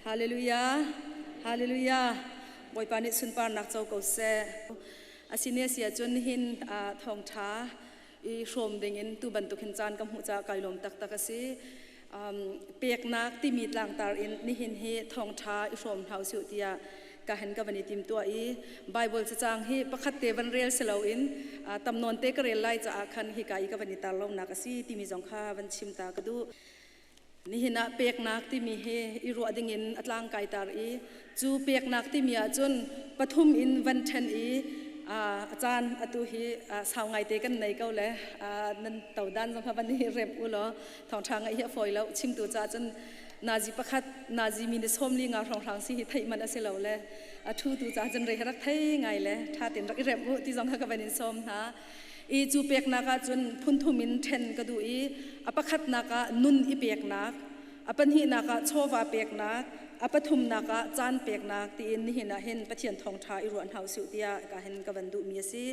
Hallelujah. Hallelujah. Bawipa nih sunparnak co ko seh. Asine si ahcun hin thawngṭha i hrawm dingin tu bantuk hin caan ka hmuh caah kai lawm taktak a si. Peknak timi tlangtar in nihin hi thawngṭha i hrawm hna usih tiah ka hen ka van i tim tuah i Bible cacang hi pakhat te van rel si loin tam nawn te ka rel lai caah khan hika i ka van i tar lonak a si timi zong kha van chim ta ka duh. Nihin ah peknak timi hi i ruah dingin a tlang kai tar i cu peknak timi ahcun pathum in van ṭhen i a caan atu hi sau ngaite kan nei ko le nan todan zong kha van i remh u law thawngṭha ngaih hi a fawi lo chimtu caah cun nazi pakhat nazi mi ni sawm li nga hrawnghrang si hi theih man a si lo le a ṭhutu caah cun rei rak thei ngai le ṭha tein rak i remh u ti zong kha ka van in sawm hna. I cu peknak ah cun phunthum in ṭhen ka duh i a pakhatnak ah nun i peknak, a pahnihnak ah chawva peknak, a pathumnak ah caan peknak tiin nihin ah hin Pathian thawngṭha i ruah hna usih tiah ka hin ka van duhmi a si.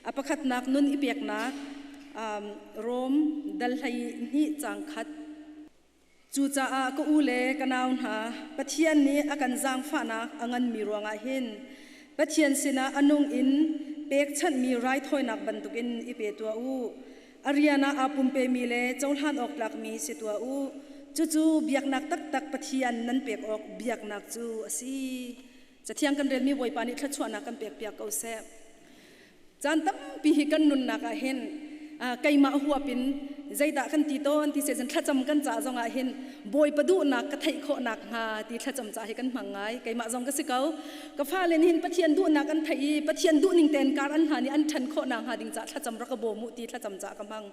A pakhatnak nun i peknak Rom dal hlei hnih caang khat. Cucaah ka u le ka nau hna, Pathian nih a kan zaangfahnak a nganmi ruangah hin Pathian sinah a nung in pekchanhmi raithawinak bantukin i pe tuah u. A rian ah aa pumpemi le cohlan awk tlakmi si tuah u. Cucu biaknak taktak Pathian nan pek awk biaknak cu a si. Cathiang kan relmi Bawipa nih thluachuahnak kan pekpiak ko seh. Caan tampi hi kan nunnak ah hin keimah huap in zeidah kan ti tawn ti sezen thlacam kan ca zong ah hin Bawipa duhnak ka theih khawh nak hnga ti thlacam ca hi kan hmang ngai. Keimah zong ka si ko. Ka fale nih hin Pathian duhnak an theih i Pathian duhning tein kar an hlan i an ṭhan khawh nak hnga ding ca thlacam rak ka bawm u ti thlacam ca ka hmang.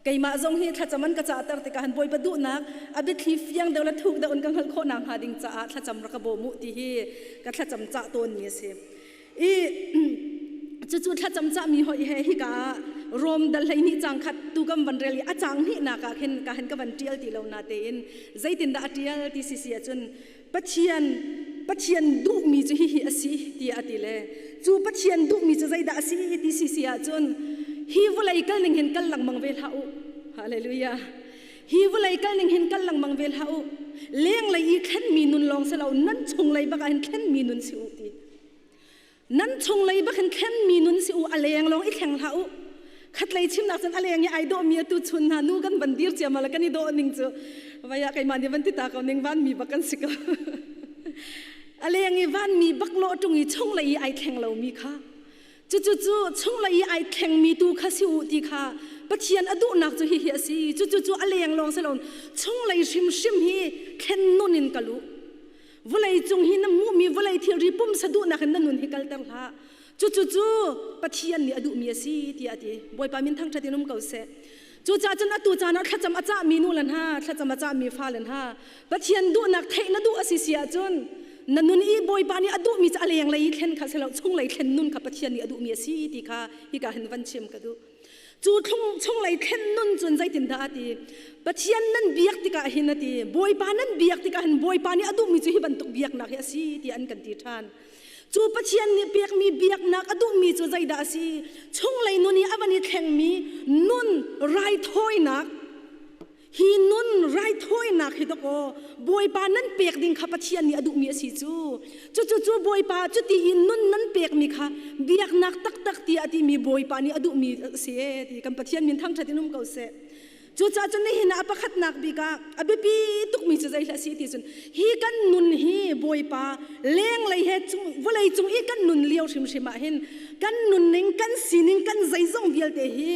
Keimah zong hi thlacam an ka cahter tikah han Bawipa duhnak a biathli fiang deuh le thuk deuh in ka hngalh khawh nak hnga ding caah thlacam rak ka bawm u ti hi ka thlacam cah tawnmi a si. I cucu thlacam cahmi hoi he hika ah Rom dal 12 cang khat tu kam van rel i a cang hnihnak ah khin ka han ka van tial ti lo na tein zeitindah a tial ti si si ahcun Pathian Pathian duhmi cu hihi a si tiah a ti le cu Pathian duhmi cu zeidah a si ti si si ahcun hi vawlei kal ning hin kal lengmang ve hlah u. Hallelujah. Hi vawlei kal ning hin kal lengmang ve hlah u. Lenglei i thlenmi nun lawng si lo nan chunglei bak ah hin thlenmi nun si u ti. Nan chunglei bak hin thlenmi nun si u a leng lawng i thleng hlah u. Khatlei chimnak cun a leng i ai dawhmi atu chun hna nu kan van dir ciamal kan i dawh ning cu vaya keimah nih van ti ta ko ning vanmi bak kan si ko. A leng i vanmi bak lawh ṭung i chunglei i ai thleng lomi kha cucu cu chunglei i ai thlengmi tu kha si u ti kha Pathian a duhnak cu hihi a si. Cucu cu a leng lawng si lo chunglei hrimhrim hi thlen nun in kal u. Vawlei cung hi na hmuhmi vawlei thilri pumsa duhnak in na nun hi kalter hlah. Cucu cu Pathian nih a duhmi a si tiah a ti. Bawipa min thangṭhat in um ko seh. Cucaah cun atu caan ah thlacam a cahmi nu le hna, thlacam a cahmi fale hna, Pathian duhnak theih na duh a si si ahcun na nun i Bawipa nih a duhmi cu a lenglei i thlen kha si lo, chunglei thlen nun kha Pathian nih a duhmi a si ti kha hika hin van chim ka duh. Cu chunglei thlen nun cun zeitindah a ti? Pathian nan biak tikah hin a ti, Bawipa nan biak tikah hin Bawipa nih a duhmi cu hi bantuk biaknak hi a si tiah an kan ti ṭhan. Cu Pathian nih pekmi biaknak a duhmi cu zeidah a si? Chunglei nun i a van i thlengmi nun raithawinak Hi nun raithawinak hi dawkaw Bawipa nan pek ding kha Pathian nih a duhmi a si cu. Cucu cu Bawipa cuti i nun nan pekmi kha biaknak taktak tiah a timi Bawipa nih a duhmi a si ee ti kan Pathian min thangṭhat in um ko seh. Cucaah cun nihin ah a pakhatnak bik ah a biapi tukmi cu zei hlah si ti cun hi kan nun hi Bawipa lenglei he vawlei cung i kan nun lio hrimhrim ah hin kan nunning kan sining kan zeizong vialte hi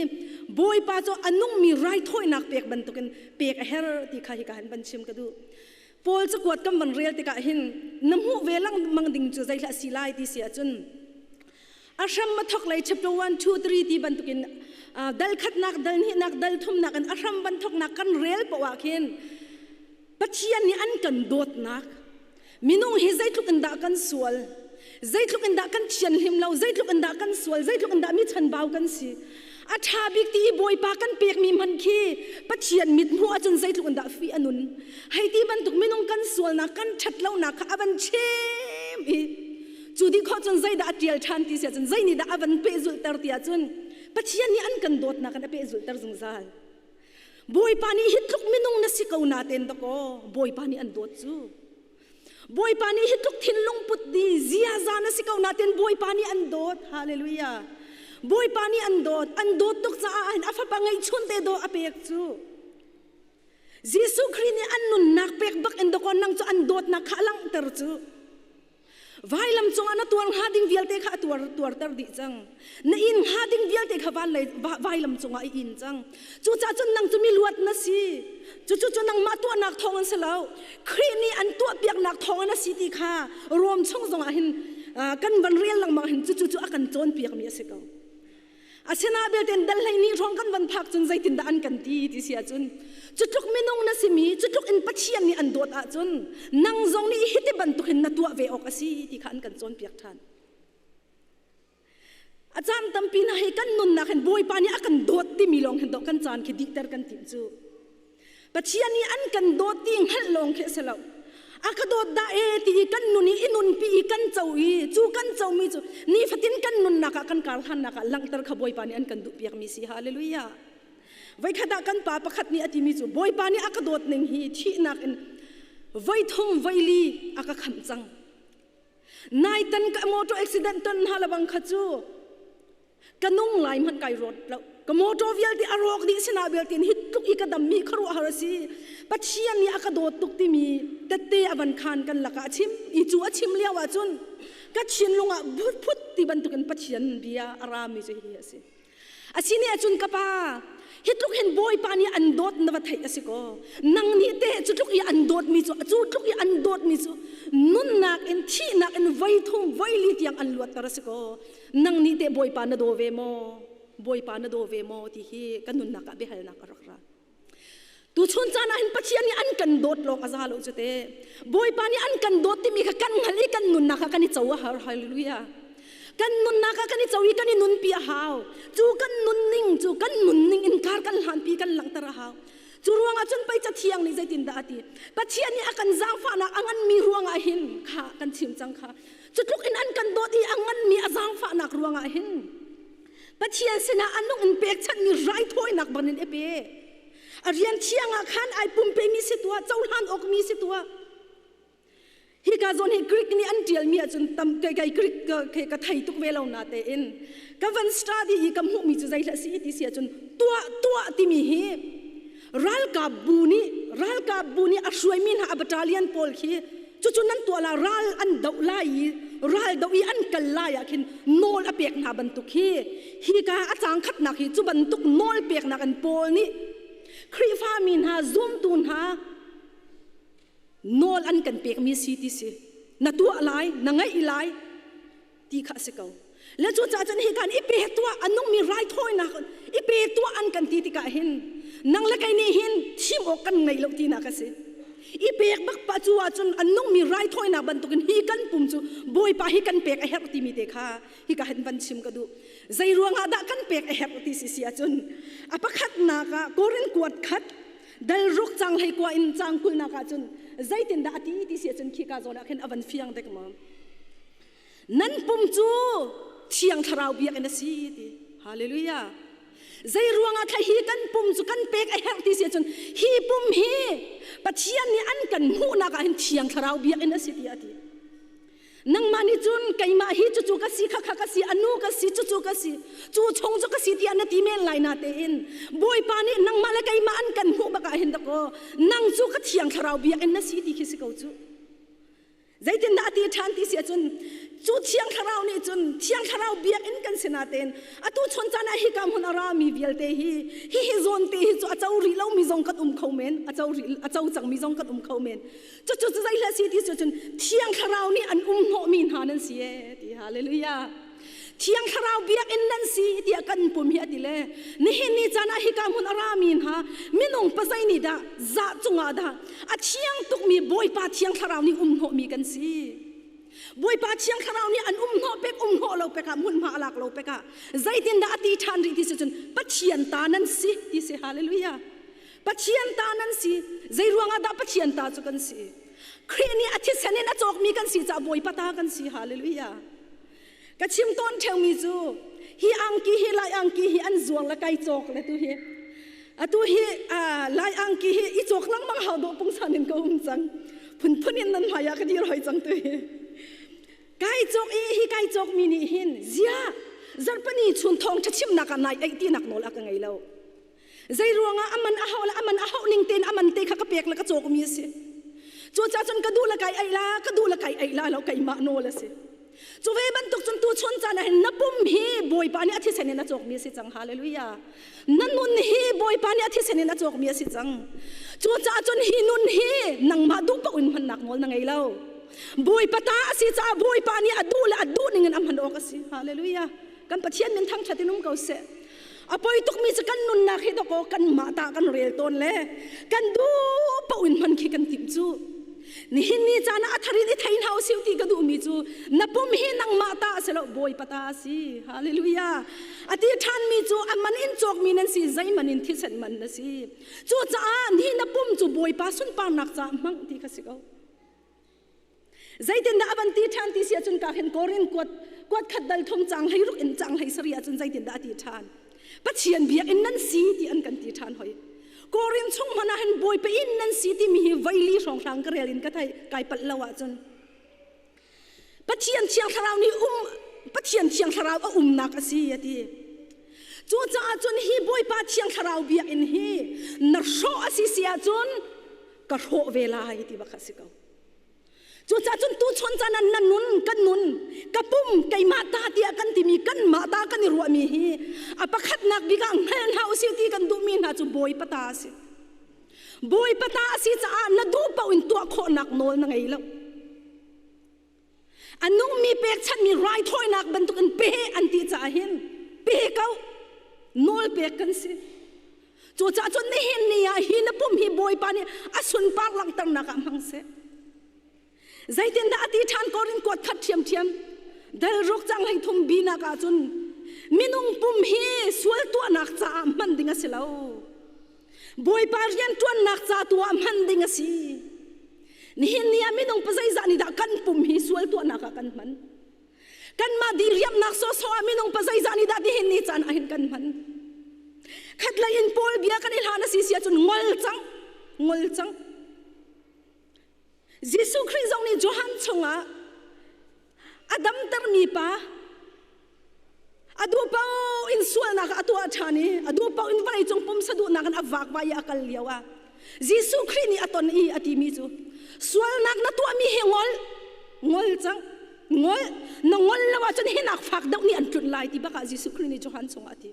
Bawipa cu a nungmi raithawinak pek bantukin pek a her ti kha hika hin van chim ka duh. Paul cakuat kan van rel tikah hin na hmuh ve lengmang ding cu zeihlah si lai ti si ahcun a hram a thok lei chapter 1 2 3 ti bantukin dal khatnak dal hnihnak dal thumnak in a hram van thoknak kan rel poah ah khin Pathian nih an kan dawtnak minung hi zeitluk in dah kan sual zeitluk in dah kan thianhlim lo zeitluk in dah kan sual zeitluk in dah mi chanbau kan si a ṭha bik ti i bawipa kan pekmi hman khi Pathian mit hmuh ahcun zeitluk in dah fih a nun hei ti bantuk minung kan sualnak kan ṭhat lonak kha a van chem i cu dih khawh cun zeidah a ṭial ṭhan ti si ahcun zei nih dah a van pehzulhter ti ahcun Pathian nih an kan dawtnak in a pehzulhter zungzal Bawipa nih hi tluk minung na si ko natein dakaw Bawipa nih an dawt cu. Bawipa nih hi tluk thinlung put di ziaza na si ko natin Bawipa nih an dawt. Hallelujah. Bawipa nih an dawt. An dawt tuk caah hin a fapa ngeihchun te dawh a pek cu. Jesuh Khrih nih an nunnak pek bak in dawkaw nang cu an dawtnak kha a langhter cu. Vailam cungah na tuar hnga ding vialte kha a tuar tuarter dih cang. Na in hnga ding vialte kha van lei vailam cungah i in cang. Cucaah cun nang cu miluat na si. Cucu cu nangmah tuahnak thawng an si lo. Khrih nih an tuahpiaknak thawng in a si ti kha Rom chung zongah hin kan van rel lengmang hin cucu cu a kan cawnpiakmi a si ko. Asina belte dal hlei ni hrawng kan van phak cun zeitindah an kan ti ti si ahcun cu tluk minung na simi cu tluk in Pathian nih an dawt ahcun nang zong nih hiti bantuk hin na tuah ve awk a si ti kha an kan cawnpiak ṭhan. A caan tampi hna hi kan nunnak hin Bawipa nih a kan dawt timi lawng hin dawh kan caan khi dihter kan timh cu. Pathian nih an kan dawt ti hngalh lawng khi a si lo. A ka dawt dah e ti i kan nun i i nunpi i kan co i cu kan comi cu nifatin kan nunnak ah kan karhlannak ah langhter kha Bawipa nih an kan duhpiakmi si. Hallelujah. Voikhat ah kan pa pakhat nih a timi cu Bawipa nih a ka dawt ning hi thihnak in voithum voili a ka khamh cang. Naitan ka motor accident ton hna lebang kha cu ka nung lai hmanh kai rawt lo ka motor vialte a rawk dih sinah vialte hi tluk i ka dam mi khuaruahhar a si pathian nih a ka dawt tuk timi tette a van khan kan lakah a chim i cu a chim lio ah cun ka thinlung ah phut phut ti bantukin pathian bia a rami cu hi a si a si nih ahcun ka pa hi tluk hin bawipa nih an dawt na va theih a si ko nang nih te cu tluk i an dawt mi cu cu tluk i an dawt mi cu nunnak in thihnak in voi thum voi li tiang an luatter a si ko nang nih teh Bawipa na daw ve maw? Bawipa na daw ve maw ti hi kan nunnak ah biahalnak a rak ra. Tuchun caan ah hin Pathian nih an kan dawt lawng a za lo cu te. Bawipa nih an kan dawt timi kha kan hngalh i kan nunnak ah kan i co a har. Hallelujah. Kan nunnak ah kan i co i kan i nunpi a hau. Cu kan nunning cu kan nunning in kar kan hlanpi kan langhter a hau. Cu ruangah cun pei cathiang nih zeitindah a ti? Pathian nih a kan zaangfahnak a nganmi ruangah hin kha kan chim cang kha. Cu tluk in an kan dawt i a nganmi a zaangfahnak ruangah hin Pathian sinah a nung in pekchanhmi raithawinak bangin i pe. A rian thiang ah khan ai pumpemi si tuah, cohlan awkmi si tuah. Hika zawn hi Greek nih an ṭialmi ahcun tam kei kei Greek ka, ka thei tuk ve lo na tein ka van study i ka hmuhmi cu zeihlah si ti si ahcun tuah tuah timi hi ralkap bu nih ralkap bu nih a hruaimi hna a battalion pawl khi cucu nan tuah la ral an doh lai i ral doh i an kal lai ah khin nawl a pek hna bantuk hi hika a cang khatnak hi cu bantuk nawl peknak an paul nih Khrihfa mi hna zumtu hna nawl an kan pekmi si ti si na tuah lai na ngaih lai ti kha a si ko le cucaah cun hi kan i pe tuah a nungmi raithawinak i pe tuah an kan ti tikah hin nang le kei nih hin thim awk kan ngei lo tinak a si i pek bak pa cu ahcun a nungmi raithawinak bantukin hi kan pum cu bawipa hi kan pek a herh timi te kha hi ka hin van chim ka duh zei ruangah dah kan pek a herh ti si si ahcun a pakhatnak ah Korin kuat khat dal ruk cang hlei kua in cang kulnak ahcun zeitindah a ti ti si ahcun khi ka zawn ah khin a van fiang dek maw Nan pum cu Thiang Thlarau biakinn a si ti. Hallelujah. Zei ruangah thla hi kan pum cu kan pek a herh ti si ahcun hi pum hi Pathian nih an kan hmuhnak ah hin Thiang Thlarau biakinn a si ti a ti. Nangmah nih cun keimah hi cucu ka si khakha ka si anu ka si cucu ka si cu chung cu ka si tiah na ti men lai na tein Bawipa nih nangmah le keimah an kan hmuh bak ah hin dakaw nang cu ka Thiang Thlarau biakinn na si ti khi si ko cu. Zeitindah a ti ṭhan ti si ahcun cu Thiang Thlarau nih cun Thiang Thlarau biakinn kan si natein atu chun caan ah hika hmun a rami vialte hi hihi zawn te hi cu a co rih lomi zong kan um kho men a co rih a co cangmi zong kan um kho men cucu cu zei hlah si ti cu cun Thiang Thlarau nih an um hnawhmi hna nan si e ti hallelujah Thiang Thlarau biakinn nan si tiah kan pum hi a ti le nihin ni caan ah hika hmun a rami hna minung pazei nih dah zah cungah dah a thiang tukmi Bawipa Thiang Thlarau nih um hnawhmi kan si. Bawipa Thiang Thlarau nih an um hnawh pek um hnawh lo pek ah hmunhma a lak lo pek ah zeitindah a ti ṭhan rih ti si cun Pathian ta nan si ti si hallelujah Pathian ta nan si zei ruangah dah Pathian ta cu kan si Khrih nih a thisen in a cawkmi kan si caah Bawipa ta kan si hallelujah Ka chim tawn ṭheumi cu hi angki hi lai angki hi an zuar le kai cawk le tu hi atu hi lai angki hi i cawk lengmang hau dawh pungsan in ka um cang. Phunphun in nan hmai ah ka dir hoi cang tu hi. Kai cawk i hi kai cawk mi nih hin zia zarhpani chun thawng ṭha chimnak ah nai eih tinak nawl a ka ngei lo. Zei ruangah aman a hauh le aman a hauh ning tein aman te kha ka pek le ka cawk mi a si. Cucaah cun ka duh le kai eih la, ka duh le kai eih la lo keimah nawl a si. Cu ve bantuk cun tu chun caan ah hin na pum hi Bawipa nih a thisen in a cawkmi a si cang. Hallelujah. Na nun hi Bawipa nih a thisen in a cawkmi a si cang. Cucaah cun hi nun hi nangmah duh paoh in hmannak nawl na ngei lo. Bawipa ta a si caah Bawipa nih a duh le a duh ning in a hman awk a si. Hallelujah. Kan Pathian min thangṭhat in um ko seh. A poi tukmi cu kan nunnak hi dawkaw kanmah ta kan rel tawn le kan duh paoh in hman khi kan timh cu. Nihin ni caan ah a thar in i thei hna usih ti ka duhmi cu na pum hi nangmah ta a si lo Bawipa ta a si. Hallelujah. A ti ṭhanmi cu a man in cawkmi nan si zeiman in thisen man na si. Cucaah ni na pum cu Bawipa sunparnak caah hmang ti kha si ko. Zeitindah a van ti ṭhan ti si ahcun ka khin Korin kuat kuat khat dal thum cang hlei ruk in cang hlei sari ahcun zeitindah a ti ṭhan? Pathian biakinn nan si ti an kan ti ṭhan hoi. Korin chung hmanh ah hin Bawipa inn nan si timi hi voili hrawnghrang ka rel in ka thei kai palh lo ahcun Pathian Thiang Thlarau nih um Pathian Thiang Thlarau a umnak a si a ti. Cucaah cun hi Bawipa Thiang Thlarau biakinn hi na hrawh a si si ahcun ka hrawh ve lai ti bak a si ko. Cucaah cun tuchun caan ah na nun kan nun ka pum keimah ta tiah kan timi kanmah ta kan i ruahmi hi a pakhatnak bik ah hngal hna usih ti kan duhmi hna cu Bawipa ta a si. Bawipa ta a si caah na duh paoh in tuah khawhnak nawl na ngei lo. A nungmi pekchanhmi raithawinak bantukin pe an ti caah hin pe ko nawl pek kan si. Cucaah cun nihin ni ah hi na pum hi Bawipa nih a sunpar langhternak ah hmang seh. Zeitindah a ti ṭhan Korin kuat khat ṭhiamṭhiam dal ruk cang hlei thum binak ah cun minung pum hi sual tuahnak caah hman ding a si lo. Bawipa rian ṭuannak ca tu ah hman ding a si. Nihin ni ah minung pazeizah nih dah kan pum hi sual tuahnak ah kan hman? Kanmah diriamnak sawsawh ah minung pazeizah nih dah nihin ni caan ah hin kan hman? Khatlei in Paul bia kan i hlan a si si ahcun ngol cang, ngol cang. Jesuh Khrih zong nih Johan chungah a damtermi pa a duh paoh in sualnak a tuah ṭhan i a duh paoh in vawleicung pumsa duhnak in a vakvai i a kal lio ah Jesuh Khrih nih a ton i a timi cu sualnak na tuahmi hi ngol ngol cang ngol na ngol lo ahcun hinak fak deuh nih an tlunh lai ti bak ah Jesuh Khrih nih Johan chungah a ti.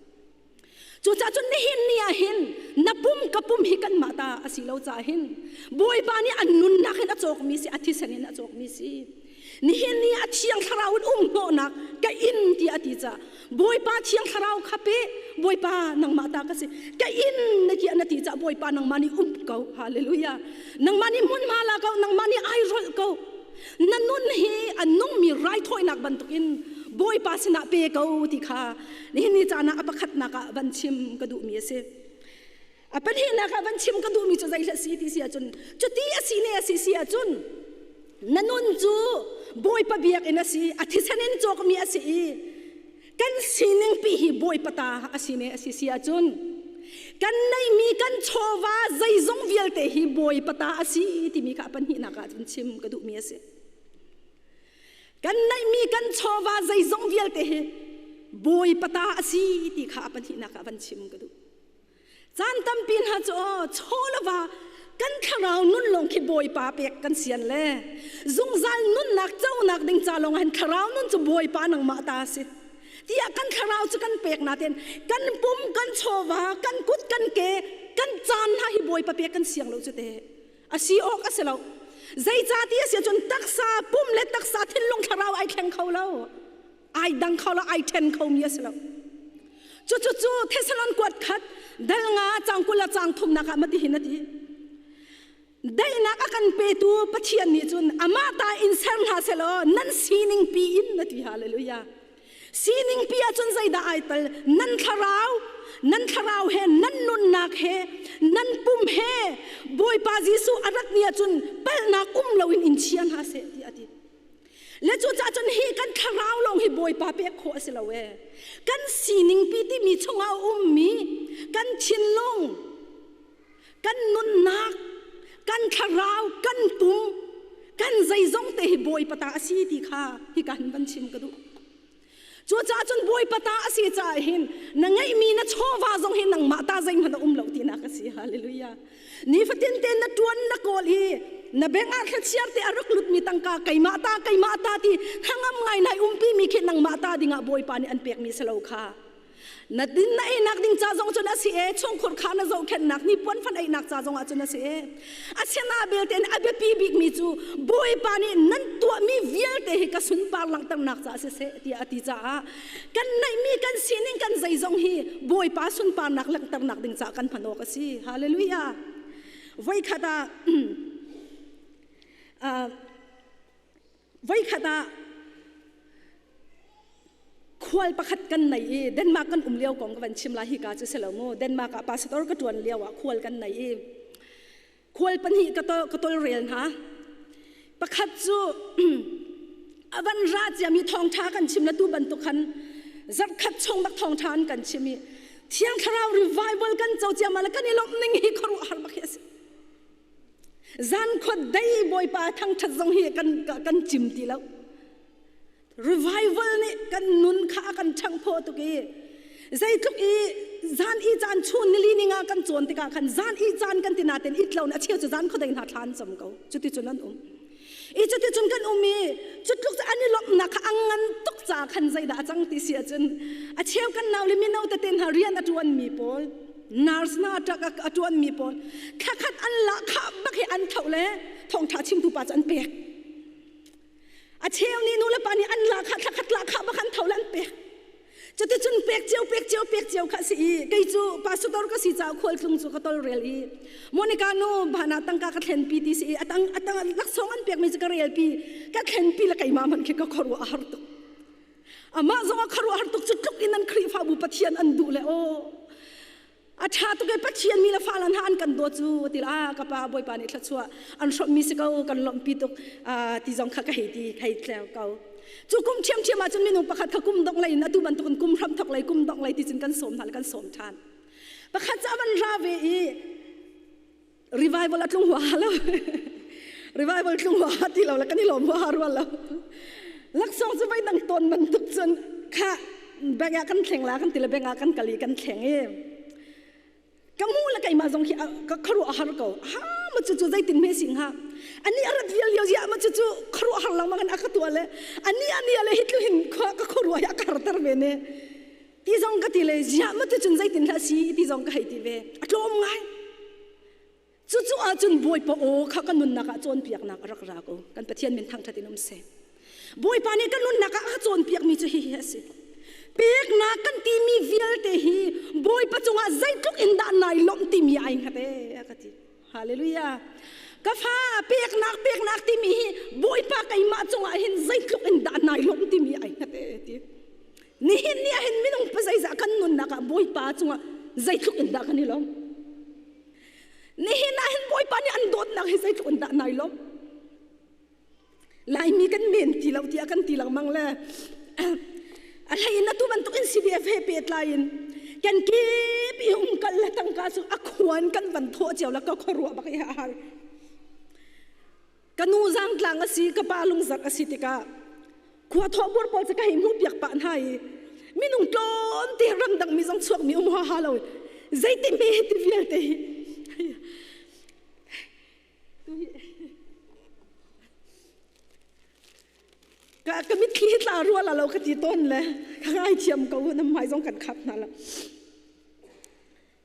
Cucaah cun nihin ni ah hin na pum ka pum hi kanmah ta a si lo caah hin Bawipa nih an nunnak in a cawkmi si a thisen in a cawkmi si. Nihin ni ah Thiang Thlarau in um hnawhnak ka inn ti a ti caah Bawipa Thiang Thlarau kha pe Bawipa nangmah ta ka si ka inn na ti na ti caah Bawipa nangmah nih um ko hallelujah nangmah nih hmunhma la ko nangmah nih ai rolh ko na nun hi a nungmi raithawinak bantukin Bawipa sinah pe ko ti kha nihin ni caan ah a pakhatnak ah van chim ka duhmi a si. A pahnihnak ah van chim ka duhmi cu zei si ti si ahcun cuti a si ne a si si ahcun na nun cu Bawipa biakinn a si a thisen in cawkmi a si i kan sining pi hi Bawipa ta a si ne a si si ahcun kan neihmi kan chawva zeizong vialte hi Bawipa ta a si timi kha a pahnihnak ah cun chim ka duhmi a si. Kan neihmi kan chawva zeizong vialte hi Bawipa ta a si ti kha a pahnihnak ah van chim ka duh. Caan tampi hna cu aw chaw le va kan thlarau nun lawng khi Bawipa pek kan sian le zungzal nunnak conak ding ca lawng hin thlarau nun cu Bawipa nangmah ta a si. Tiah kan thlarau cu kan pek nain kan pum kan chawva kan kut kan ke kan caan hna hi Bawipa pek kan siang lo cu te. A si awk a si lo. Zeicah ti a si ahcun taksa pum le taksa thinlung thlarau ai thleng kho lo. Ai dang kho lo, ai ṭhen khomi a si lo. Cucu cu Thessalon kuat khat dal nga cang 20 le cang thumnak ah mati hin a ti. Daihnak a kan petu Pathian nih cun amah ta in ser hna selaw nan sining pi in na ti hallelujah. Sining pi ahcun zeidah ai tal nan thlarau nan thlarau he nan nunnak he nan pum he Bawipa Jesuh a rat ni ahcun palhnak um loin in chia hna seh ti a ti. Le cucaah cun hi kan thlarau lawng hi Bawipa pek khawh a si lo ee. Kan sining pi timi chungah a ummi kan thinlung, kan nunnak, kan thlarau, kan pum. Kan zeizong te hi Bawipa ta a si ti kha hika hin van chim ka duh. Cucaah cun Bawipa ta a si caah hin na ngeihmi na chawva zong hi nangmah ta zeihmanh a um lo tinak a si. Hallelujah. Nifatin te na tuan na kawl i na bank ah thlachiar te a rak lutmi tangka keimah ta keimah ta ti hnangam ngai nai umpi mi khi nangmah ta dingah Bawipa nih an pekmi si lo kha. Na din na einak ding ca zong cun a si e chungkhur kha na zohkhenhnak hnipuan fan einak ca zong ah cun a si e asina belte a biapi bikmi cu Bawipa nih nan tuahmi vialte hi ka sunpar langhternak ca siseh tiah a ti caah kan neihmi kan sining kan zeizong hi Bawipa sunparnak langhternak ding caah kan hman awk a si. Hallelujah. Voikhat ah voikhat ah khual pakhat kan nei i Denmark kan um lio kong ka van chim lai hi ka cu si lo mu Denmark ah pastor ka tuan lio ah khual kan nei i khual pahnih ka tol ka tolrel hna pakhat cu a van ra ciami thawngtha kan chim la tu bantuk khan zarhkhat chung bak thawngtha an kan chim i thiang thlarau revival kan co ciama le kan i lawmh ning hi khuaruahhar bak hi a si zan khua dei bawipa thangthat zong hi kan kan cim ti lo Revival nih kan nun kha a kan ṭhangphaw tuk i zeitluk i zan i caan chun nili ninga kan cawn tikah khan zan i caan kan ti natin it lo a cheu cu zan khuadei hna thla an cam ko cuti cun an um i cuti cun kan um i cutluk cu an i lawmhnak kha a ngan tuk caah khan zeidah a cang ti si ahcun a cheu kan nau le mino tete hna rian a ṭuanmi pawl nurse hna a ṭuanmi pawl thlakhat an lahkhah bak hi an tho le thawngṭha chimtu pa cu an pek A cheu nih nu le pa nih an lahkhah thlakhat lahkhah bak an tho le an pek. Cuticun pek cio pek cio pek cio kha si i kei cu pastor ka si caah khualtlung cu ka tolrel i Monica nu bana tangka ka thlenpi ti si i atang atang laksawng an pekmi cu ka relpi ka thlenpi le keimah hmanh khi ka khuaruah a har tuk. Amah zong a khuaruah har tuk cu tluk in an Khrihfabu Pathian an duh le aw A ṭha tuk e Pathian mi le fale hna an kan dawt cu ti a ka pa Bawipa nih thluachuah an hrawmhmi si ko kan lawmhpi tuk ti zong kha ka hei ti hei tleu ko. Cu kum ṭhiamṭhiam ahcun minung pakhat kha kum dongh lei in atu bantukin kum hramthok lei kum dongh lei ti cun kan sawm hna le kan sawm ṭhan. Pakhat cu a van ra ve i revival a tlung huaha lo. Revival tlung huaha ti lo le kan i lawm huaha rual lo. Laksawng cu voi dang tawn bantuk cun kha bank ah kan thleng la kan ti le bank ah kan kal i kan thleng i ka mu le keimah zong khi ka khuaruah a har ko ha ma cu cu zeitin hme si hnga ani a rat vial lio zia ma cu cu khuaruah har lengmang in a ka tuah le ani ani le hi tlu hin ka khuaruah hi a ka harter ve ne ti zong ka ti le ziah ma ti cun zeitin hlah si ti zong ka hei ti ve a tlawm ngai cucu ahcun Bawipa aw kha ka nunnak ah cawnpiaknak a rak ra ko kan Pathian min thangṭhat in um seh Bawipa nih ka nunnak ah a cawnpiakmi cu hihi a si peknak kan timi vialte hi Bawipa cungah zeitluk in dah nai lawmh timi ai hngat e a ka ti Hallelujah ka fa peknak peknak timi hi Bawipa keimah cungah hin zeitluk in dah nai lawmh timi ai hngat e ti Nihin ni ah hin minung pazeizah kan nunnak ah Bawipa cungah zeitluk in dah kan i lawm? Nihin ah hin Bawipa nih an dawtnak hi zeitluk in dah nai lawm? Laimi kan men ti lo tiah kan ti lengmang le a hlei in atu bantuk in CDF he pehtlai in kan kip i umkal le tangka cu a khuan kan van thawh cio le ka khuaruah bak i a har. Ka nu zangtlang a si, ka pa lungzarh a si tikah khua thawhbur pawl cu ka hei hmuhpiak pah hna i minung tlawm te ramdang mi zong chuak mi um huaha lo zeiti me ti vialte hi ka ka mitthli tla rual lo ka ti tawn le ka ngaithiam ko nam hmai zong kan khap hna lo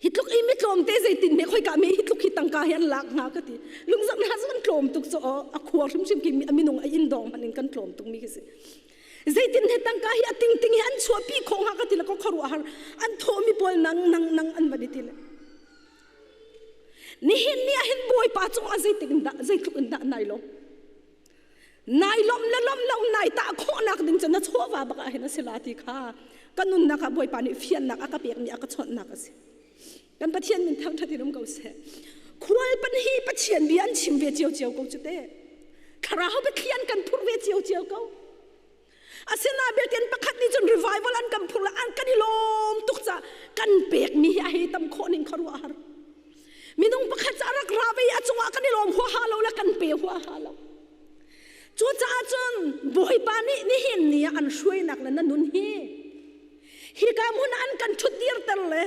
Hi tluk i mi tlawmte zeitin hme khoika me hi tluk hi tangka hi an lak hnga ka ti. Lungzarh hna cu kan tlawm tuk cu aw a khua hrimhrim khi a minung a inn dawng hmanh in kan tlawm tuk mi khi si. Zeitin he tangka hi a tingting hi an chuahpi khawh hnga ka ti le ka khuaruah har an thawh mi pawl nang nang nang an van i ti le. Nihin ni ah hin Bawipa cungah zeitik in dah zeitluk in dah nai lawm. Nai lawm le lawm lo nai tah khawhnak ding cu na chawva bak ah hin a si la ti kha ka nunnak ah Bawipa nih fiannak a ka pekmi a ka chawnhnak a si. Kan Pathian min thangṭhat in um ko seh. Khual pan hi Pathian bia an chim ve ciocio ko cu te. Thlarau Pathian kan phurh ve ciocio ko. Asinain biakinn pakhat nih cun revival an kan phurh le an kan i lawm tuk caah kan pekmi hi a hei tam khawh ning kha ruah a har. Minung pakhat cu a rak ra ve i a cungah kan i lawm huaha lo le kan pe huaha lo. Cucaah cun Bawipa nih nihin ni ah an hruainak le na nun hi hika hmun ah an kan ṭhut dirter le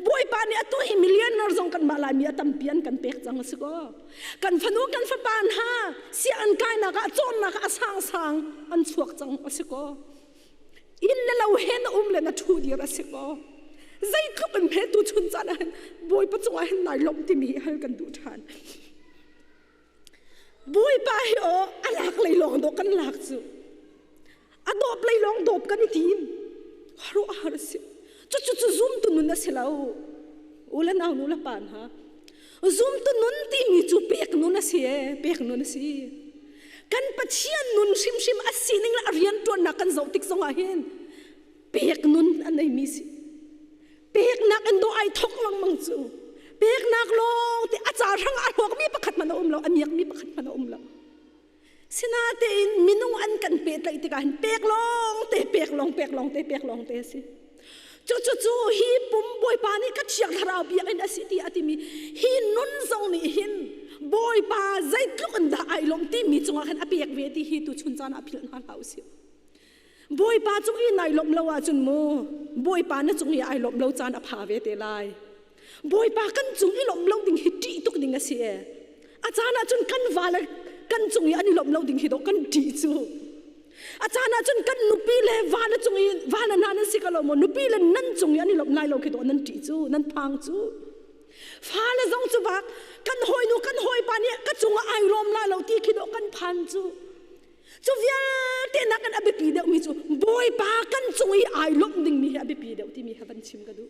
Bawipa nih atu hi millionaire zong kanmah Laimi a tampi an kan pek cang a si kaw kan fanu kan fapa hna sianginn kainak ah cawnnak ah a sangsang an chuak cang a si kaw inn le lo he na um le na ṭhu dir a si kaw zeitluk in hme tu chun caan ah hin Bawipa cungah hin nai lawmh timi hi hal kan duh ṭhan. Bawipa hi aw a lak lei lawng dawh kan lak cu. A dawp lei lawng dawp kan i tim. Haruah har a si. Cucu cu zumtu nun a si lo. U le nau nu le pa hna. Zumtu nun timi cu pek nun a si e, pek nun a si. Kan Pathian nun hrimhrim a sining le a rianṭuannak kan zoh tik zongah hin pek nun a neimi si. Peknak in dawh ai thok lengmang cu. Peknak lawng te a ca hrang a hlawkmi pakhat hmanh a um lo, a miakmi pakhat hmanh a um lo. Sinatein minung an kan pehtlaih tikah hin pek lawng te, pek lawng, pek lawng te, pek lawng te a si. Cucu cu hi pum Bawipa nih ka thiang thlarau biakinn a si ti a timi hi nun zong nih hin Bawipa zeitluk in dah ai lawm timi cungah khan a pek ve ti hi tu chun caan ah philh hna hlah usih. Bawipa cung i nai lawmh lo ahcun mu Bawipa na cung i ai lawmh lo caan a pha ve te lai. Bawipa kan cung i lawmh lo ding hi ṭih tuk ding a si e. A caan ahcun kan va le kan cung i an i lawmh lo ding hi dawh kan ṭih cu. A caan ahcun kan nupi le va le cung i va le hna nan si ko lo maw nupi le nan cung i an i lawmh lai lo khi dawh nan ṭih cu nan phang cu. Fale zong cu bak kan hawinu kan hawipa nih ka cungah ai lawm lai lo ti khi dawh kan phan cu. Cu vialte nakin a biapi deuhmi cu Bawipa kan cung i ai lawmh dingmi hi a biapi deuh timi kha van chim ka duh.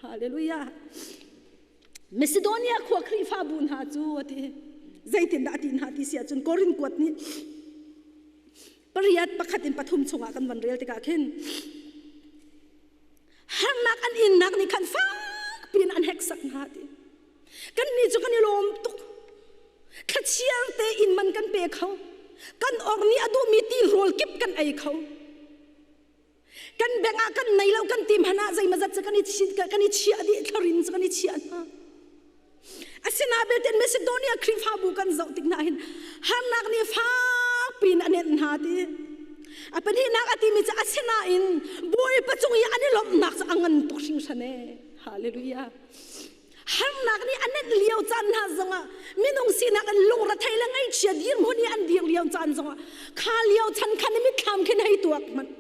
Hallelujah. Macedonia khua Khrihfabu hna cu a ti. Zeitindah a ti hna ti si ahcun Korin kuat nih pariat pakhat in pathum chungah kan van rel tikah khin harnak an innak nih khan fak piin an heksak hna ti. Kannih cu kan i lawm tuk. Thlachiar tein man kan pe kho. Kan or nih a duhmi ti rawl kip kan ei kho. Kan beng ah kan nei lo kan ti hmanh ah zeimazat cu kan i kan i chiah dih thlarin cu kan i chiah hna. Asinain belte Macedonia Khrihfabu kan zoh tik hna hin harnak nih fak piin a nenh hna ti. A pahnihnak a timi cu asinain Bawipa cung i an i lawmhnak cu a ngan tuk hringhran ee. Hallelujah. Harnak nih a nenh lio caan hna zongah minung sinak in lungrethei le ngaihchia dirhmun i an dir lio caan zongah kha lio chan khan i mitthlam khin hei tuak hmanh.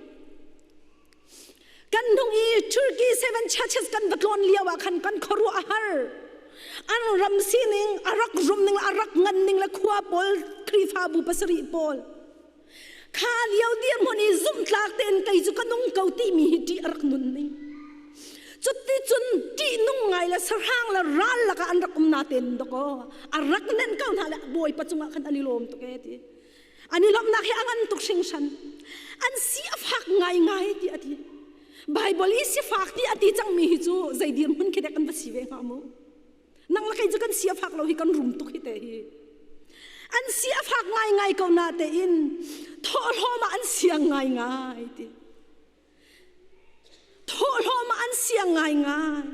Kan hnung i Turkey Seven Churches kan va tlawn lio ah khan kan khuaruah a har. An ram sining, a rak rum ning, a rak ngan ning le khua pawl, Khrihfabu pasarih pawl. Kha lio dirhmun i zumhtlak tein kei cu ka nung ko timi hi ṭih a rak nun ning. Cuti cun ṭihnung ngai le sahrang le ral lakah an rak um natein dakaw a rak nenh ko hna le Bawipa cungah khan an i lawm tuk ee ti. An i lawmhnak hi a ngan tuk hringhran. An si a fak ngaingai ti a ti. Bible i sifak ti a ti cangmi hi cu zei dirhmun khi dek an va si ve hnga mu. Nang le kei cu kan si a fak lo hi kan rum tuk hi te hi. An si a fak ngaingai ko na tein thawhlawm ah an siang ngaingai ti. Thawhlawm ah an siang ngaingai.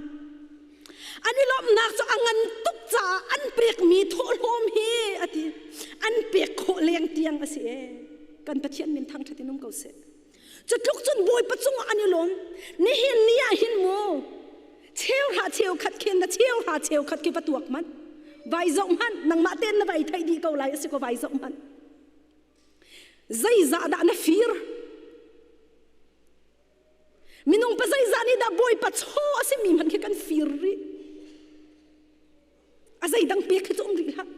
An i lawmhnak cu a ngan tuk caah an pekmi thawhlawm hi a ti. An pek khawh leng tiang a si ee. Kan Pathian min thangṭhat in um ko seh. Cu tluk cun Bawipa cungah an i lawm. Nihin ni ah hin mu cheu hra cheu khat khin na cheu hra cheu khat khi va tuak hmanh. Vai zoh hmanh nangmah tein na vai theih dih ko lai a si ko vai zoh hmanh. Zeizah dah na fir? Minung pa zeizah nih dah Bawipa chaw a simi hmanh khi kan fir rih. A zeidang pek khi cu um rih hlah.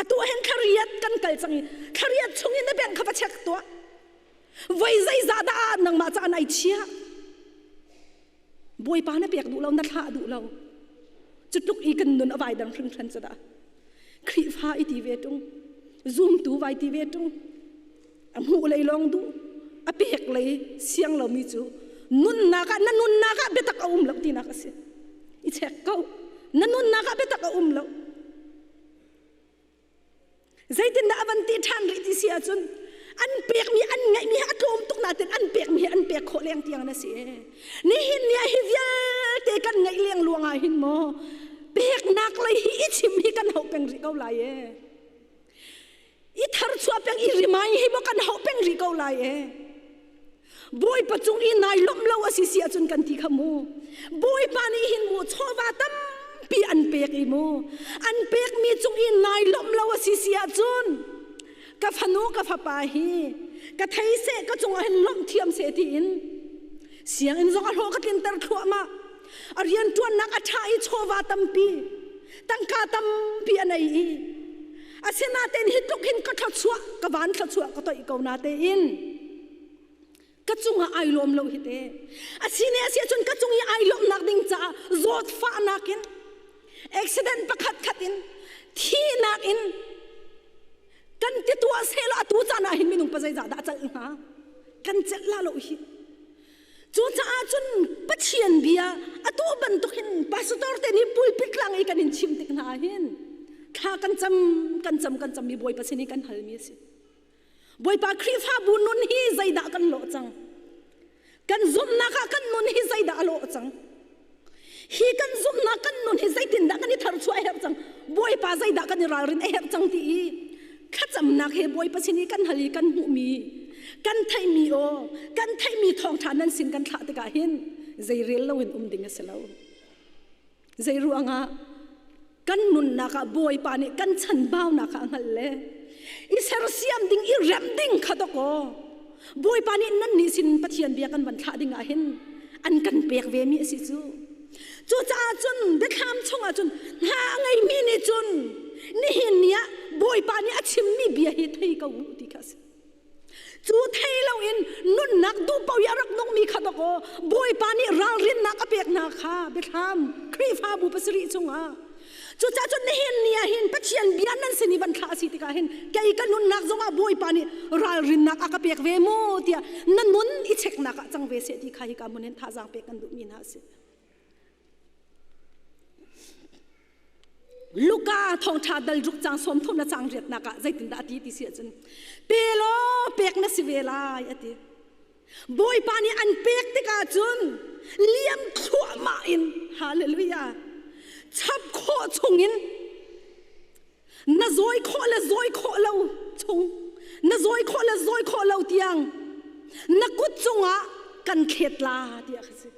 Atu ah hin thlariat kan kal cang i thlariat chung in na bank kha va check tuah. Voi zeizah dah nangmah caah nai chiah? Bawipa na pek duh lo, na thlah duh lo. Cu tluk i kan nun a vai dang hringhran cu dah. Khrihfa i ti ve ṭung, zumtu vai ti ve ṭung. A hmuh lei lawng duh, a pek lei siang lomi cu nunnak ah na nunnak ah biatak a um lo tinak a si. I check ko. Na nunnak ah biatak a um lo. Zeitindah a van ti ṭhan rih ti si ahcun an pekmi an ngeihmi hi a tlawm tuk nain an pekmi hi an pek khawh leng tiang na si ee. Nihin ni ah hi vialte kan ngeih leng luang ah hin maw peknak lei hi i chim hi kan hauh peng rih ko lai ee. I tharchuah peng i rimai hi maw kan hauh peng rih ko lai e. Bawipa cung i nai lawmh lo a si si ahcun kan ti kha mu. Bawipa nih hin mu chawva tampi an pek i mu. An pekmi cung i nai lawmh lo a si si ahcun ka fanu ka fapa hi ka thei seh ka cungah hin lawmh thiam seh tiin sianginn zong a hlawh ka tlinter thluahmah. A rianṭuannak a ṭha i chawva tampi tangka tampi a nei i asinain hi tluk hin ka thluachuah ka van thluachuah ka toih ko na tein ka cungah ai lawm lo hi te asine asi ahcun ka cung i ai lawmhnak ding caah zawtfahnak in accident pakhat khat in thihnak in kan ti tuah sehla atu caan ah hin minung pa zeizah dah celh hnga kan celh la lo hi Cucaah cun Pathian bia atu bantuk hin pastor te nih pulpit lang i kan in chim tik hna hin thla kan cam kan cam kan cam mi Bawipa sin i kan halmi a si. Bawipa Khrihfabu nun hi zeidah kan lawh cang? Kan zumhnak ah kan nun hi zeidah a lawh cang? Hi kan zumhnak kan nun hi zeitindah kan i tharchuah a herh cang? Bawipa zeidah kan i ralrin a herh cang ti i thlacamnak he Bawipa sin i kan hal i kan hmuhmi kan theihmi aw kan theihmi thawngṭha nan sin kan thlah tikah hin zeirel loin um ding a si lo. Zei ruangah kan nunnak ah Bawipa nih kan chanbaunak ah a hngalh le i sersiam ding i remh ding kha dawkaw Bawipa nih nan nih sin Pathian bia kan van thlah ding ah hin an kan pek ve mi a si cu. Cucaah cun biathlam chungah cun hna a ngeimi nih cun nihin ni ah Bawipa nih a chimmi bia hi thei ko u ti kha a si. Cu thei loin nunnak duh paoh i a rak nungmi kha dawkaw Bawipa nih ralrinnak a pek hna kha biathlam Khrihfabu pasarih chungah. Cucaah cun nihin ni ah hin Pathian bia nan sin i van thlah a si tikah hin kei ka nunnak zongah Bawipa nih ralrinnak a ka pek ve mu tiah na nun i cheknak ah cang ve seh ti kha hika hmun hin thazaang pek kan duhmi hna a si. Luka thawngṭha dal ruk cang 30 le cang riatnak ah zeitindah a ti ti si ahcun pe law pek na si ve lai a ti. Bawipa nih an pek tikah cun liam thluahmah in hallelujah chap khawh chungin na zawi khawh le zawi khawh lo chung na zawi khawh le zawi khawh lo tiang na kut cungah kan thlet la tiah ka si.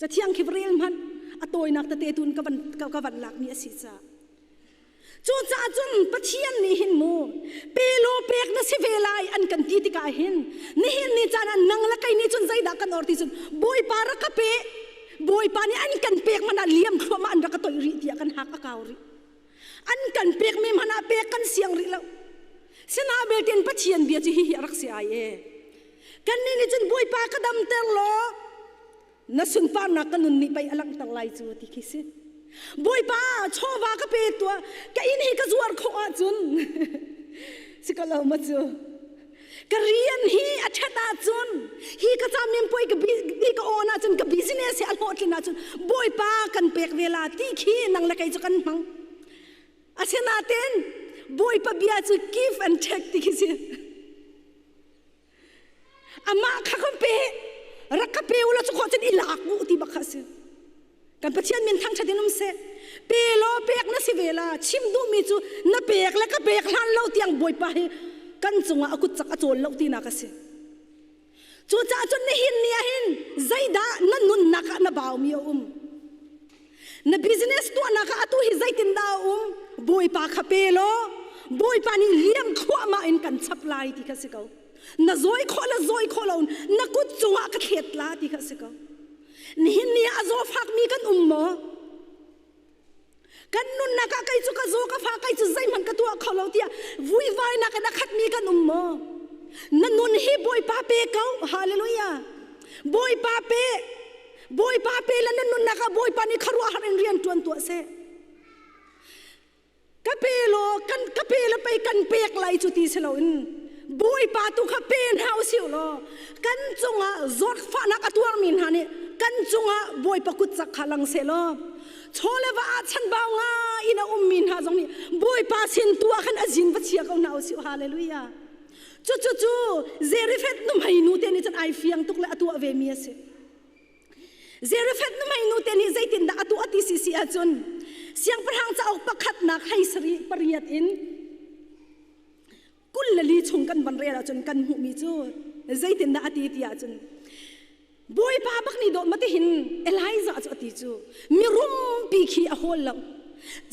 Cathiang khi rel hmanh a tawinak tete tun ka van ka van lakmi a si caah. Cucaah cun Pathian nih hin mu pe law pek na si ve lai an kan ti tikah hin nihin ni caan ah nang le kei nih cun zeidah kan or ti cun Bawipa rak ka pe Bawipa nih an kan pek man ah liam thluahmah an rak ka toih rih tiah kan hak a kau rih. An kan pek mi hmanh ah pek kan siang rih lo. Sina belten Pathian bia cu hihi a rak si ai e. Kannih nih cun Bawipa ka damter law na sunparnak ka nun nih pei a langhter lai cu ti khi si. Bawipa chawva ka pe tuah ka inn hi ka zuar khawh ahcun si ko lo ma cu ka rian hi a ṭhat ahcun hi ka camin puai ka bi ka on ahcun ka business hi a hlawhtlin ahcun Bawipa kan pek ve la ti khi nang le kei cu kan hmang asinain Bawipa bia cu give and take ti khi si Amah kha kan pe rak ka pe ula cu khawh cun i lak u ti bak kha a si. Kan Pathian min thangṭhat in um seh. Pe law pek na si ve la. Chim duhmi cu na pek le ka pek hlan lo tiang Bawipa hi kan cungah a kut cak a cawl lo tinak a si. Cucaah cun nihin ni ah hin zeidah na nunnak ah na baumi a um? Na business tuahnak ah atu hi zeitindah a um? Bawipa kha pe law Bawipa nih liam thluahmah in kan chap lai ti kha si ko. Na zawi khawh le zawi khawh lo na kut cungah ka thlet la ti kha si ko. Nihin ni ah a zaw fakmi kan um maw? Kan nunnak ah kei cu ka zaw ka fa kei cu zeihmanh ka tuah kho lo tiah vuivainak in a khatmi kan um maw? Na nun hi Bawipa pe ko. Hallelujah. Bawipa pe. Bawipa pe le na nunnak ah Bawipa nih khuaruahhar in rian ṭuan tuah seh. Ka pe law kan ka pe le pei kan pek lai cu ti si loin Bawipa tu kha pe hna usih law kan cungah zawtfahnak a tuarmi hna nih kan cungah Bawipa kut cak kha lang seh law chaw le va ah chanbau ngai in a ummi hna zong nih Bawipa sin tu ah khan a zin va chia ko hna usih hallelujah Cucu cu Zarephath nuhmei nu te nih cun ai fiang tuk le a tuah ve mi a si. Zarephath nuhmei nu te nih zeitindah a tuah ti si si ahcun siangpahrang cauk pakhatnak 38 in. 24 chung kan van rel ahcun kan hmuhmi cu zeitindah a ti ti ahcun Bawipa bak nih dawh matihin Elijah cu a ti cu mirumpi khi a hawl lo.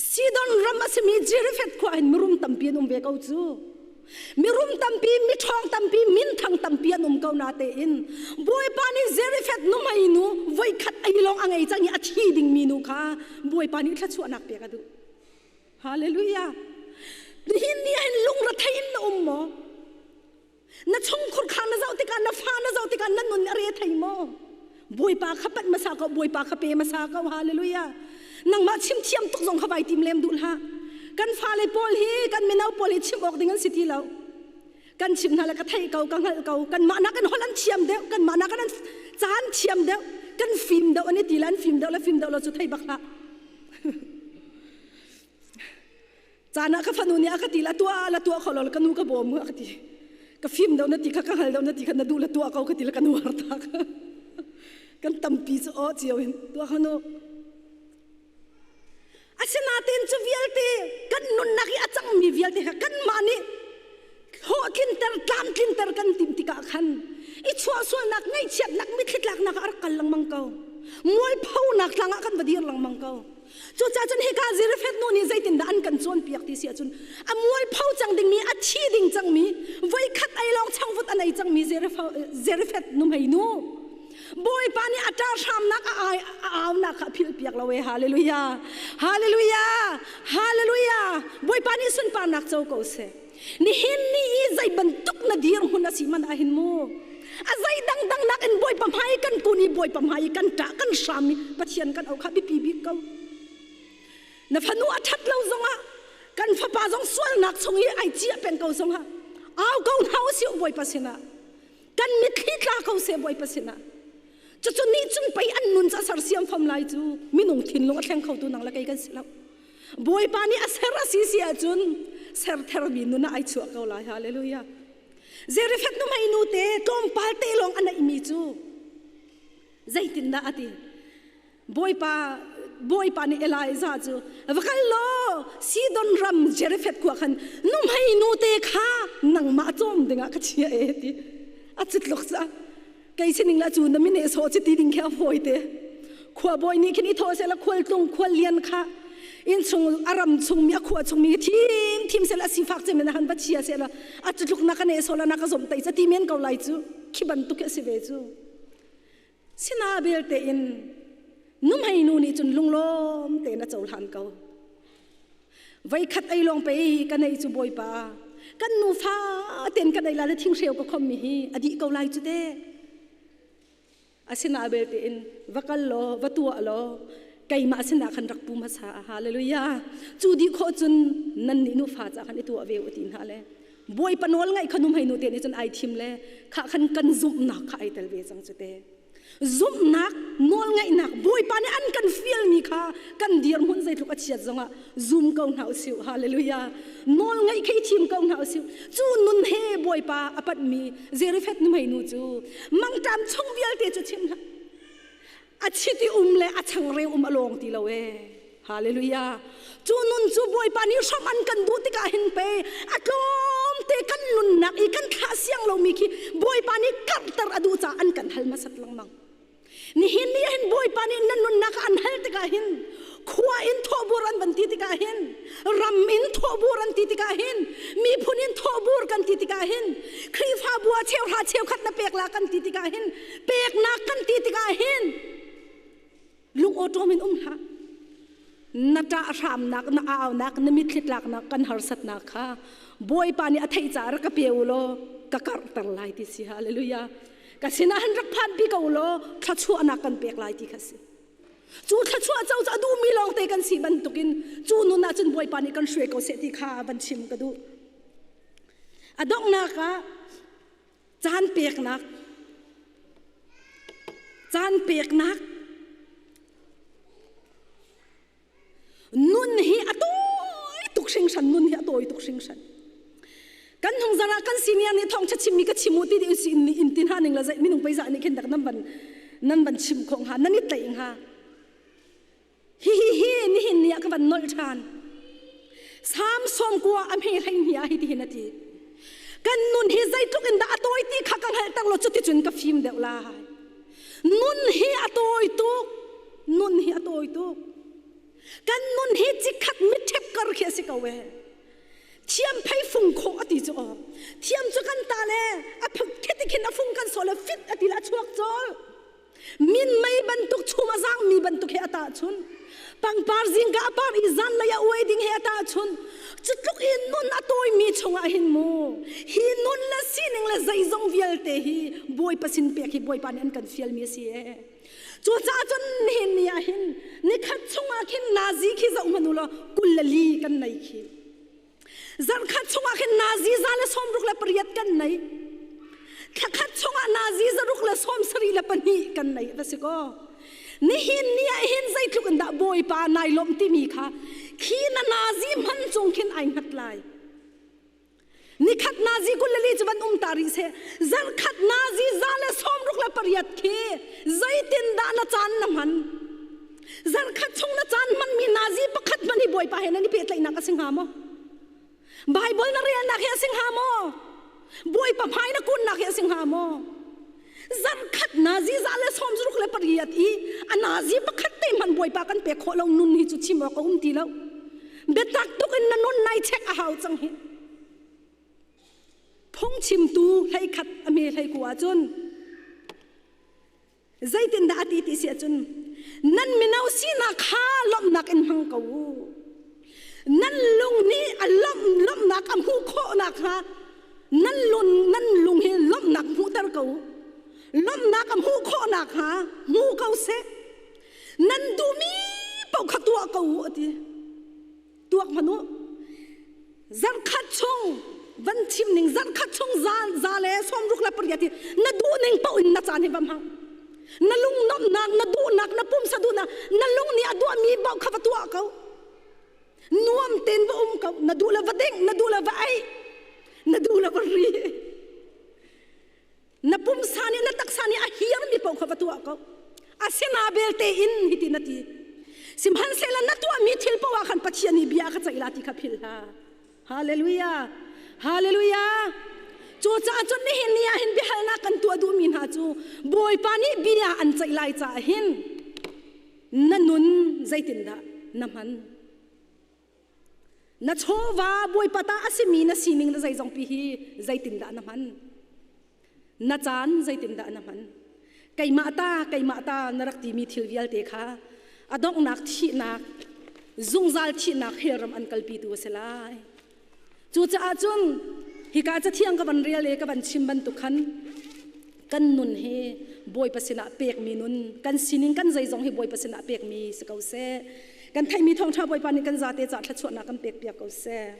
Sidon ram a simi Jerifet khua hin mirum tampi an um ve ko cu. Mirum tampi, miṭhawng tampi, minthang tampi an um ko na tein Bawipa nih Jerifet nuhmei nu voikhat ei lawng a ngei cang i a thi dingmi nu kha Bawipa nih thluachuahnak pek a duh. Hallelujah. Nihin ni ah hin lungrethei in na um maw? Na chungkhur kha na zoh tikah na fa na zoh tikah na nun a re thei maw? Bawipa kha panh hmasa ko, Bawipa kha pe hmasa ko. Hallelujah. Nangmah chim thiam tuk zong kha vai tim lem duh hlah. Kan fale pawl hi, kan mino pawl hi chim awk ding an si ti lo. Kan chim hna le ka theih ko, ka hngalh ko. Kanmah nak in holh an thiam deuh, kanmah nak in an caan thiam deuh, kan fim deuh an i ti le an fim deuh le fim deuh lo cu thei bak hlah. Caan ah ka fanu nih a ka ti la tuah la tuah kho lo ka nu ka bawm a ka ti. Ka fim deuh na ti kha ka hngal deuh na ti kha na duh la tuah ko ka ti la ka nu har tak. Kan tampi cu aw cio in tuah kha nu. Asinain cu vialte kan nunnak i a cangmi vialte kha kanmah nih hlawhtlinter tlamtlinter kan timh tikah khan i chuahsualnak ngaihchiatnak mitthli tlaknak ah a rak kal lengmang ko. Mualphonak tlang ah kan va dir lengmang ko. Cucaah cun hika Zirefet nu nih zeitindah an kan cawnpiak ti si ahcun a mualpho cang dingmi a thi ding cangmi voikhat ei lawng changvut an ei cangmi Zerefet nuhmei nu Bawipa nih a ṭah hramnak a ai a aunak kha a philhpiak lo e hallelujah hallelujah hallelujah Bawipa nih sunparnak co ko seh nihin ni i zei bantuk na dirhmun a si man ah hin mu a zei dangdang nak in Bawipa hmai kan kun i Bawipa hmai i kan ṭah kan hram i Pathian kan auh kha biapi bik ko na fanu a ṭhat lo zongah kan fapa zong sualnak chung i ai ciah peng ko zongah au ko hna usih Bawipa sinah kan mitthli tla ko seh Bawipa sinah cucu nih cun pei an nun cu a sersiam fam lai cu minung thinlung a thleng khotu nang le kei kan si lo Bawipa nih a ser a si si ahcun ser thermi nun ah ai chuah ko lai hallelujah Zerifet nu mei nu te tlawmpal te lawng a neihmi cu zeitindah a ti Bawipa Bawipa nih Elijah cu va kal law Sidon ram Jerifet khua khan nuhmei nu te kha nangmah cawm dingah ka chia e ti a citluk ca kei sining la cu na mine so chi ti ding khi a fawi te khua bawi nih khin i thaw sela khual tlung khual lian kha in chung a ram chung mi a khua chung mi thim thim sela a sifak cem in han va chia sela a cutluk na ka ne so la na ka zom tai cha ti men ko lai cu khi bantuk a si ve cu sina belte in numhei nu nih cun lunglawm tein a cohlan ko Voikhat ei lawng pei ka nei cu Bawipa. Kan nufa ten kan ei la le thinghreu ka khom mi hi a dih ko lai cu te. Asina belte in va kal law va tuah law keimah sinah khan rak pu hmasa hallelujah cu dih khawh cun nan nih nufa ca khan i tuah ve u ti hna le Bawipa nawl ngaih kha numhei nu te nih cun ai thim le kha khan kan zumhnak kha ai tel ve cang cu te. Zumhnak, nawlngaihnak, Bawipa nih an kan fialmi kha kan dirhmun zeitluk a chiat zongah zum ko hna usih. Hallelujah. Nawlngaih kha i thim ko hna usih. Cu nun he Bawipa a panhmi Zerifet nuhmei nu cu mangṭam chung vialte cu chim hlah. A chiti um le a changreu um a lawng ti lo ee. Hallelujah. Cu nun cu Bawipa nih hram an kan duh tikah hin pe a tlawmte kan nunnak i kan thlah siang lomi khi Bawipa nih karhter a duh caah an kan hal hmasat lengmang. Nihin ni hin Bawipa nih na nunnak an hal tikah hin khua in thawhbur an van ti tikah hin ram in thawhbur an ti tikah hin miphun in thawhbur kan ti tikah hin Khrihfabu ah cheuhra cheukhat na pek la kan ti tikah hin peknak kan ti tikah hin Lung awṭawm in um hlah. Na ṭah hramnak, na aunak, na mitthli tlaknak kan harsatnak kha Bawipa nih a theih caah rak ka pe u law ka karhter lai ti si. Hallelujah. Ka sinah hin rak phan pi ko law thluachuahnak kan pek lai ti kha si. Cu thluachuah co cu a duhmi lawngte kan si bantukin cu nun ah cun Bawipa nih kan hruai ko seh ti kha van chim ka duh. A donghnak ah caan peknak caan peknak nun hi a tawi tuk hringhran nun hi a tawi tuk hringhran kan hung zara kan senior nih thawng cha chimmi ka chim u ti di si in tin ha ning la zai minung pei za nih khin dak nan ban nan ban chim kho hnga nan i tlaih hnga Hihi nihin ni ah ka van nolh ṭhan. Sam 90 a hme 12 ah hitihin a ti. Kan nun hi zeitluk in dah a tawi ti kha ka hngalhter law cuticun ka fim deuh lai. Nun hi a tawi tuk. Nun hi a tawi tuk. Kan nun hi cikhat mitṭhep kar khi a si ko ee. Thiam phei fung khawh a ti cu aw. Thiam cu kan ta le a khiti khin a fung kan sawh le fit a ti le a chuak cawl. Min mei bantuk chum a zang mi bantuk he a tahchun. Pangpar zingka a par i zan lei a uai ding he a tahchun. Cutluk i nun a tawi mi chungah hin mu hi nun le sining le zeizong vialte hi Bawipa sin pek hi Bawipa nih an kan fial mi a si ee. Cucaah cun nihin ni ah hin nikhat chungah khin nazi khi zoh hmanh u law 24 kan nei khi. Zarhkhat chungah khin nazi 168 kan nei. Thlakhat chungah nazi 172 kan nei va si kaw. Nihin ni ah hin zeitluk in dah Bawipa nai lawmh timi kha khi na nazi hman cung khin ai hngat lai. Nikhat nazi 24 cu van um ta rih seh. Zarhkhat nazi 168 khi zeitin dah na caan na hman? Zarhkhat chung na caan hmanmi nazi pakhat hmanh hi Bawipa he nan i pehtlaihnak a si hnga maw? Bible na relnak hi a si hnga maw? Bawipa hmai na kunnak hi a si hnga maw? Zarhkhat nazi 168 i a nazi pakhat te hmanh Bawipa kan pek khawh lo nun hi cu chim awk a um ti lo. Biatak tuk in na nun nai check a hau cang hi. Phungchimtu 11 a me 19 ahcun zeitindah a ti ti si ahcun nan mino sinak kha lawmhnak in hmang ko u. Nan lung nih a lawmh lawmhnak a hmuh khawh nakhnga nan lung nan lung hi lawmhnak hmuhter ko u. Lawmhnak a hmuh khawh nakhnga hmu ko seh. Nan duhmi paoh kha tuah ko u a ti. Tuak hmanh u. Zarhkhat chung van chim ning zarhkhat chung za 168 hi na duh ning paoh in na caan hi va hmang. Na lung nuamhnak, na duhnak, na pumsa duhnak, na lung nih a duahmi paoh kha va tuah ko. Nuam tein va um ko. Na duh le va ding, na duh le va ei, na duh le va ri. Na pumsa nih na taksa nih a hiarmi paoh kha va tuah ko. Asina belte in hiti na ti. Sihmanhsehlaw na tuahmi thil paoh ah khan Pathian nih bia a ka ceih la ti kha philh hlah. Hallelujah. Hallelujah. Cucaah cun nihin ni ah hin biahalnak kan tuah duhmi hna cu Bawipa nih bia an ceih lai caah hin na nun zeitindah na hman? Na chawva Bawipa ta a simi na sining na zeizongpi hi zeitindah na hman? Na caan zeitindah na hman? Keimah ta, keimah ta na rak timi thil vialte kha a donghnak thihnak, zungzal thihnak hellram an kalpitu a si lai. Cucaah cun hika cathiang ka van rel i ka van chim bantuk khan kan nun hi Bawipa sinah pekmi nun, kan sining kan zeizong hi Bawipa sinah pekmi si ko seh. Kan theihmi thawngṭha Bawipa nih kan zate cah thluachuahnak kan pekpiak ko seh.